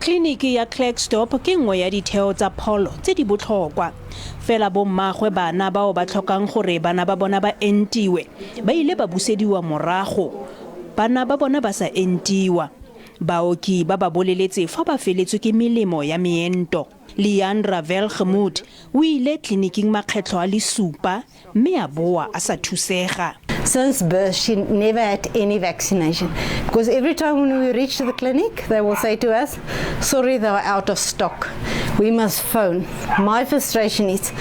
Tleliniki ya Klerksdorp ke nngwe ya ditheo tsa pholo tse di botlhokwa. Fela bommaagwe bana bao ba tlhokang gore bana ba bona ba entiwe ba ile ba busediwa morago bana ba bona ba sa entiwa. Baoki ba ba boleletse fa ba feletswe ke melemo ya meento. Leandra Welgemoed o ile tleliniking makgetlho a le supa mme a boa a sa thusega. Since birth, she never had any vaccination because every time when we reach the clinic, they will say to us, "Sorry, they are out of stock. We must phone." My frustration is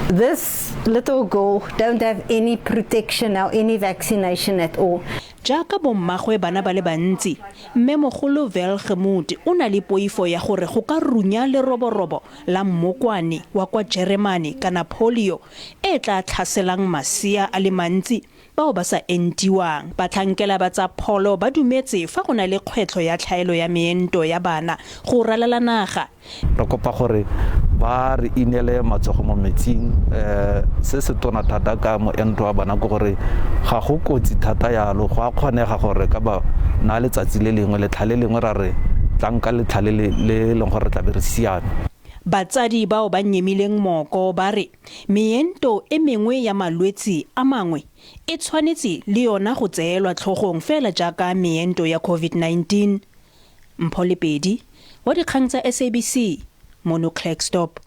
this little girl don't have any protection now, any vaccination at all. Jaaka bommagwe bana ba le bantsi, Mmemogolo Welgemoed o na le poifo ya gore go ka runya leroborobo la mmokwane wa kwa Jeremane kana polio e tla tlhaselang masea a le mantsi bao ba sa entiwang. Batlhankela ba tsa pholo ba dumetse fa go na le kgwetlho ya tlhaelo ya meento ya bana go ralala naga. Re kopa gore ba re inele matsogo mo metsing. Se se tona thata ka moento wa bana ke gore ga go kotsi thata yalo, go a kgonega gore ka ba na letsatsi le lengwe, letlha le lengwe ra re tlang ka letlha le le leng gore re tla be re siame. Batsadi bao ba nyemileng moko ba re meento e mengwe ya malwetsi a mangwe e tshwanetse le yona go tseelwa tlhogong fela jaaka meento ya Covid-19. Mpho Lepedi, wa dikgang tsa SABC, mono Klerksdorp.